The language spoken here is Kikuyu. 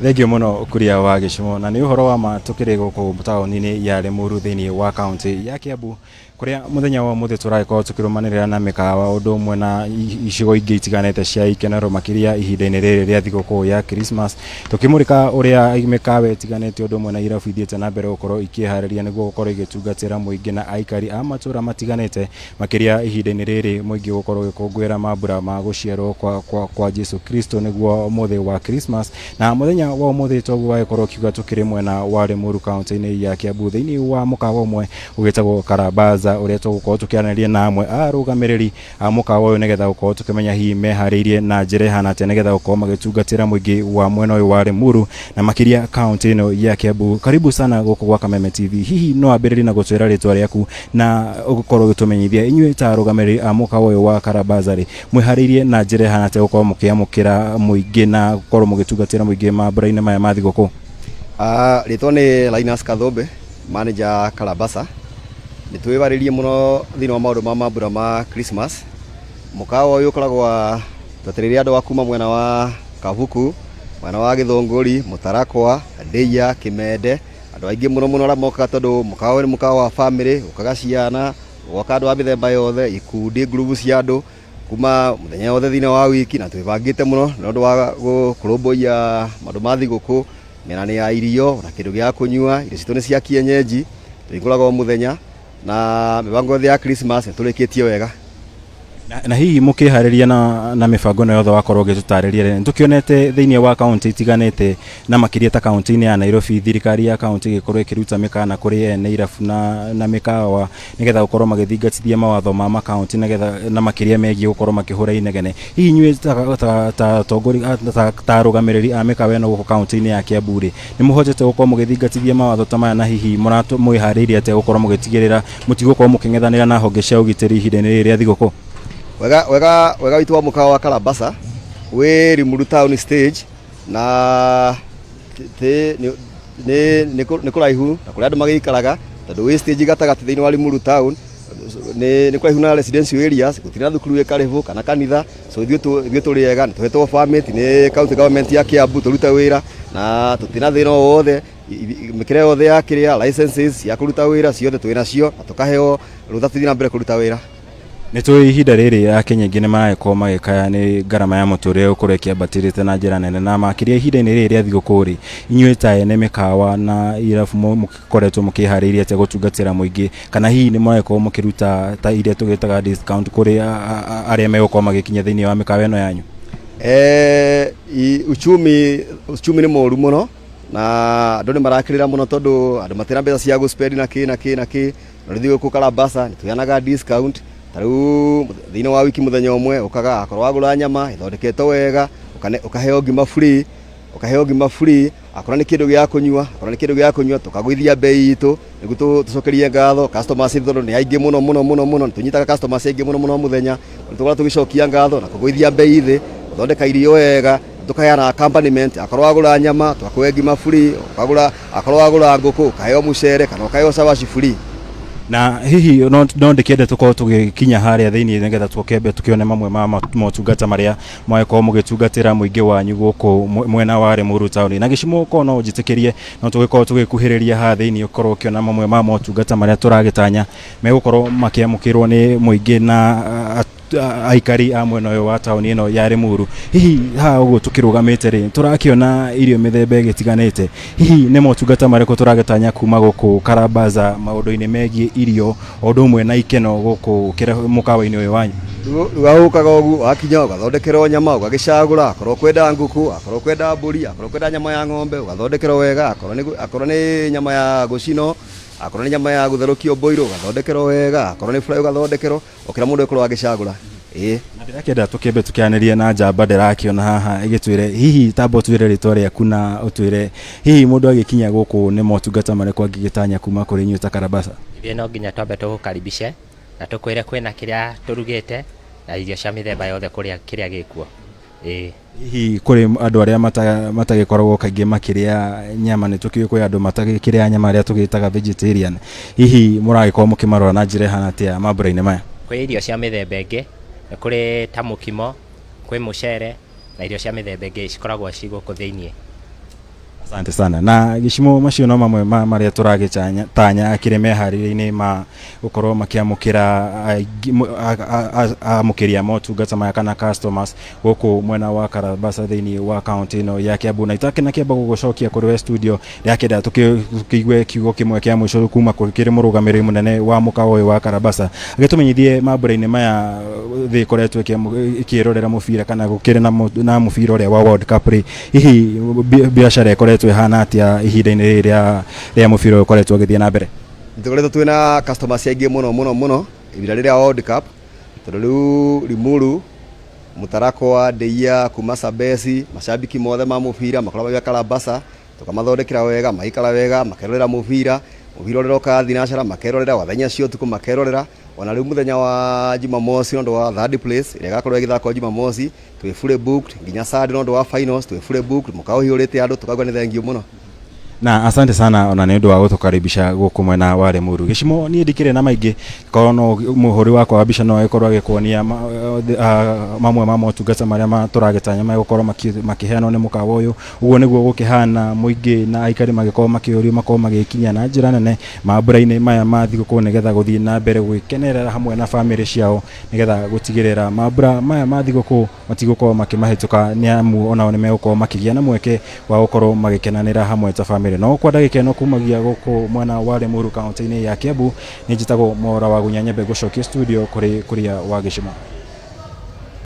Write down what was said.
Thengiũ mũno Kuria wa Gĩcumo, na nĩ ũhoro wa ma tũkĩrĩ gũkũ taũni-inĩ ya Limuru thĩinĩ wa kaũntĩ ya Kiambu, kũrĩa mũthenya wa ũmũthĩ tũragĩkorwo tũkĩrũmanĩrĩra na mĩkawa ũndũ ũmwe na icigo ingĩ itiganĩte cia ikenero, makĩria ihinda-inĩ rĩrĩ rĩa thigũkũ ya Christmas, tũkĩmũrĩka ũrĩa mĩkawa ĩtiganĩte ũndũ ũmwe na irabu ithiĩte na mbere gũkorwo ikĩharĩria nĩguo gũkorwo igĩtungatĩra mũingĩ na aikari a matũra matiganĩte, makĩria ihinda-inĩ rĩrĩ mũingĩ gũkorwo ũgĩkũngũĩra mambura ma gũciarwo kwa Jesu Kristo, nĩguo mũthĩ wa Christmas. Na mũthenya wa ũmũthĩ toguo wagĩkorwo ũkiuga, tũkĩrĩ mwena wa Limuru kaũntĩ-inĩ ya Kiambu, thĩinĩ wa mũkawa ũmwe ũgĩtagwo Karabaza, ũrĩa tũgũkorwo tũkĩaranĩria na amwe a arũgamĩrĩri a mũkawa ũyũ nĩgetha gũkorwo tũkĩmenya hihi meharĩirie na njĩra ĩhana atĩa nĩgetha gũkorwo magĩtungatĩra mũingĩ wa mwena ũyũ wa Limuru na makĩria kaũntĩ ĩno ya Kiambu. Karibu sana gũkũ gwa Kameme TV. Hihi no ambĩrĩrie na gũtwĩra rĩtwa rĩaku na ũgũkorwo ũgĩtũmenyithia inyuĩ ta arũgamĩrĩri a mũkawa ũyũ wa Karabaza rĩ, mwĩharĩirie na njĩra ĩhana atĩa gũkorwo mũkĩamũkĩra mũingĩ na gũkorwo mũgĩtungatĩra mũingĩ mambura-inĩ maya ma thigũkũ? Rĩtwa nĩ Linus Kathũmbĩ, manager Karabasa. Nĩ twĩharĩirie mũno thĩinĩ wa maũndũ ma mambura ma Christmas. Mũkawa ũyũ ũkoragwo twetereire andũ a kuma mwena wa Kabuku, mwena wa Gĩthũngũri, Mũtarakwa, Ndĩia, Kĩmende, andũ aingĩ mũno mũno arĩa mokaga tondũ mũkawa ũyũ nĩ mũkawa wa family, gũkaga ciana, gũgoka andũ a mĩthemba yothe, ikundi, ngurubu cia andũ kuma mũthenya yothe thĩinĩ wa wiki, na twĩbangĩte mũno nĩ ũndũ wa kũrũmbũiya maũndũ ma thigũkũ, mĩena-inĩ ya irio na kĩndũ gĩa kũnyua. Irio citũ nĩ cia kienyeji, tũhingũraga o mũthenya na mĩbango yothe ya Christmas nĩ tũrĩkĩtie wega. Na hihi mũkĩharĩria na mĩbango ĩno yothe wakorwo ũgĩtũtarĩria rĩ, nĩtũkĩonete thĩinĩ wa kaũntĩ itiganĩte na makĩria ta kaũntĩ-inĩ ya Nairobi, thirikari ya kaũntĩ ĩgĩkorwo ĩkĩruta mĩkana kũrĩ ene irabu na mĩkawa nĩgetha gũkorwo magĩthingatithia mawatho ma makaũntĩ nĩgetha na makĩria megiĩ gũkorwo makĩhũra inegene. Hihi inyuĩ ta atongoria ta arũgamĩrĩri a mĩkawa ĩno gũkũ kaũntĩ-inĩ ya Kiambu rĩ, nĩ mũhotete gũkorwo mũgĩthingatithia mawatho ta maya, na hihi mwĩharĩirie atĩa gũkorwo mũgĩtigĩrĩra mũtigũkorwo mũkĩng'ethanĩra na honge cia ũgitĩri ihinda-inĩ rĩrĩ rĩa thigũkũ? Wega wega wega witũ wa mũkawa wa Karabasa wĩ Limuru town stage na nĩ kũraihu na kũrĩa andũ magĩikaraga, tondũ wĩ stage gatagatĩ thĩinĩ wa Limuru town, nĩ kũraihu na residential areas, gũtirĩ na thukuru ĩ karibu kana kanitha. So ithuĩ tũrĩ ega, nĩ tũhetwo permit nĩ county government ya Kiambu tũrute wĩra na tũtirĩ na thĩna o wothe. Mĩkĩra yothe ya kĩrĩa licenses cia kũruta wĩra ciothe twĩ nacio na tũkaheo rũtha tũthiĩ na mbere kũruta wĩra. Nĩ tũĩ ihinda rĩrĩ Akenya aingĩ nĩ maragĩkorwo magĩkaya nĩ ngarama ya mũtũrĩre gũkorwo ĩkĩambatĩrĩte na njĩra nene, na makĩria ihinda-inĩ rĩrĩ rĩa thigũkũ rĩ, inyuĩ ta ene mĩkawa na irabu mũkoretwo mũkĩharĩirie atĩa gũtungatĩra mũingĩ, kana hihi nĩ mũragĩkorwo mũkĩruta ta iria tũgĩtaga discount kũrĩ arĩa megũkorwo magĩkinya thĩinĩ wa mĩkawa ĩno yanyu? Uchumi nĩ mũru mũno na andũ nĩ marakĩrĩra mũno tondũ andũ matirĩ na mbeca cia gũ-spend na kĩ na kĩ na kĩ. No rĩu gũkũ Karabasa nĩ tũheanaga discount. Ta rĩu thĩinĩ wa wiki mũthenya ũmwe ũkaga akorwo wagũra nyama ĩthondeketwo wega, ũkaheo ngima free, ũkaheo ngima free. Akorwo nĩ kĩndũ gĩa kũnyua, akorwo nĩ kĩndũ gĩa kũnyua, tũkagũithia bei itũ nĩguo tũcokerie ngatho customers itũ tondũ nĩ aingĩ mũno mũno mũno mũno. Nĩ tũnyitaga customers aingĩ mũno mũno mũthenya, nĩ tũkoragwo tũgĩcokia ngatho na kũgũithia bei thĩ, gũthondeka irio wega, tũkaheana accompaniment. Akorwo wagũra nyama tũgakũhe ngima free, ũkagũra, akorwo wagũra ngũkũ ũkaheo mũcere kana ũkaheo cabaci free. Na hihi no ndĩkĩende tũkorwo tũgĩkinya harĩa thĩinĩ nĩgetha tũkĩambe tũkĩone mamwe ma motungata marĩa mwagĩkorwo mũgĩtungatĩra mũingĩ wanyu gũkũ mwena wa Limuru taũni. Na gĩcimo korwo no ũnjĩtĩkĩrie, no tũgĩkorwo tũgĩkuhĩrĩria haha thĩinĩ ũkorwo ũkĩona mamwe ma motungata marĩa tũragĩtanya megũkorwo makĩamũkĩrwo nĩ mũingĩ na aikari a mwena ũyũ wa taũni ĩno ya Limuru. Hihi haha ũguo tũkĩrũgamĩte rĩ, tũrakĩona irio mĩthemba ĩgĩtiganĩte. Hihi nĩ motungata marĩkũ tũragĩtanya kuma gũkũ Karabaza maũndũ-inĩ megiĩ irio o ũndũ ũmwe na ikeno gũkũ mũkawa-inĩ ũyũ wanyu? Rĩu ũkaga ũguo wakinya ũgathondekerwo nyama ũgagĩcagũra, akorwo ũkwenda ngũkũ, akorwo ũkwenda mbũri, akorwo ũkwenda nyama ya ng'ombe ũgathondekerwo wega, akorwo nĩ nyama ya gũcinwo, akorwo nĩ nyama ya gũtherũkio boil ũgathondekerwo wega, akorwo nĩ fry ũgathondekerwo, o kĩrĩa mũndũ ekorwo agĩcagũra, ĩĩ. Na ndĩrakĩenda tũkĩambe tũkĩaranĩrie na njamba ndĩrakĩona haha ĩgĩtwĩre, hihi tamba ũtwĩre rĩtwa rĩaku na ũtwĩre hihi mũndũ agĩkinya gũkũ nĩ motungata marĩkũ angĩgĩtanya kuma kũrĩ inyuĩ ta Karabasa? Ithuĩ no nginya twambe tũgũkaribishe na tũkwĩre kwĩna kĩrĩa tũrugĩte na irio cia mĩthemba yothe kũrĩa kĩrĩa gĩkuo, ĩĩ. Hihi kũrĩ andũ arĩa matagĩkoragwo kaingĩ makĩrĩa nyama, nĩ tũkĩũĩ kwĩ andũ matagĩkĩrĩa nyama arĩa tũgĩtaga vegetarian, hihi mũragĩkorwo mũkĩmarora na njĩra ĩhana atĩa mambura-inĩ maya? Kwĩ irio cia mĩthemba ĩngĩ, nĩ kũrĩ ta mũkimo, kwĩ mũcere na irio cia mĩthemba ĩngĩ cikoragwo ci gũkũ thĩiniĩ. Asante sana. Na gĩcimo macio no mamwe ma marĩa tũragĩtanya tanya akĩrĩ meharĩria-inĩ ma gũkorwo makĩamũkĩra amũkĩri a motungata maya kana customers gũkũ mwena wa Karabasa thĩinĩ wa kaunti ĩno ya Kiambu. Na itakĩnakĩamba gũgũcokia kũrĩ we studio, ndĩrakĩenda tũkĩigue kiugo kĩmwe kĩa mũico kuma kũrĩ mũrũgamĩrĩri mũnene wa mũkawa ũyũ wa Karabasa, agĩtũmenyithie mambura-inĩ maya thĩ ĩkoretwo ĩkĩrorera mũbira kana gũkĩrĩ na mũbira ũrĩa wa World Cup rĩ, hihi biacara ĩkoretwo ĩhana atĩa ihinda-inĩ rĩrĩ rĩa mũbira ũyũ ũkoretwo ũgĩthiĩ na mbere? Nĩtũkoretwo twĩna customers aingĩ mũno mũno mũno ihinda rĩrĩa World Cup, tondũ rĩu Limuru, Mũtarakwa, Ndeiya, kuma Sambesi, macambiki mothe ma mũbira makoragwo magĩũka Karabasa, tũkamathondekera wega, magaikara wega, makerorera mũbira, mũbira ũrĩa ũroka thinacara makerorera, wa thaa inya cia ũtukũ makerorera. Ona rĩu mũthenya wa Jumamosi nĩ ũndũ wa third place ĩrĩa ĩgakorwo ĩgĩthakwo Jumamosi, twĩ fully booked, nginya Sunday nĩ ũndũ wa finals twĩ fully booked, mũkawa ũihũrĩte andũ, tũkauga nĩ thengiũ mũno. Na asante sana ona nĩ ũndũ wa gũtũkaribisha gũkũ mwena wa Limuru. Gĩcimo niĩ ndikĩrĩ na maingĩ, korwo no mũhũri wakwa wa mbica no agĩkorwo agĩkuonia mamwe ma motungata marĩa tũragĩtanya megũkorwo makĩheanwo nĩ mũkawa ũyũ. Ũguo nĩguo gũkĩhana mũingĩ na aikari magĩkorwo makĩũrio makorwo magĩkinya na njĩra nene mambura-inĩ maya ma thigũkũ nĩgetha gũthiĩ na mbere gwĩkenerera hamwe na bamĩrĩ ciao, nĩgetha gũtigĩrĩra mambura maya ma thigũkũ matigũkorwo makĩmahĩtũka, nĩ amu onao nĩ megũkorwo makĩgĩa na mweke wa gũkorwo magĩkenanĩra hamwe ta bamĩrĩ. No kwa ndagĩka ĩno kumagia gũkũ mwena wa Limuru kaunti-inĩ ya Kiambu, nĩ njĩtagwo Mwaura wa Gunya, nyambe ngũcokie studio kũrĩ Kuria wa Gĩcimo.